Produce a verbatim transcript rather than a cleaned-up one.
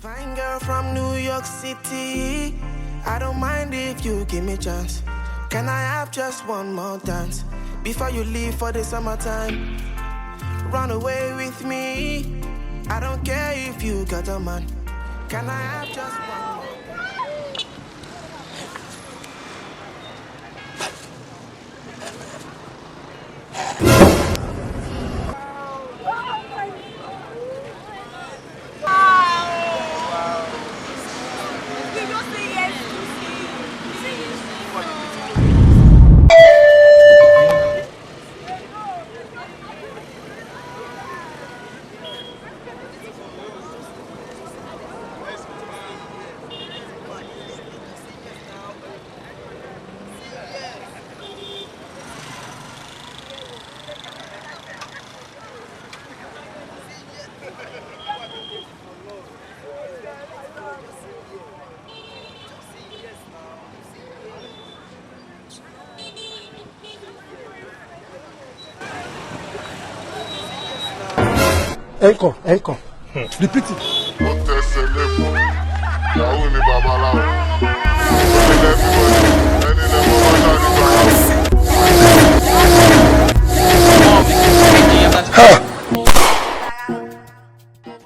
Fine girl from New York City, I don't mind if you give me chance. Can I have just one more dance before you leave for the summertime? Run away with me, I don't care if you got a man. Can I have just one more? Encore, encore. Repeat it. Ó tẹsẹ̀ lẹ́kọ̀ọ́. Ìyàwó ni babaláwo. Ó ní everybody. Ẹni lẹ́kọ̀ọ́ bá dá ní babaláwo. Ha!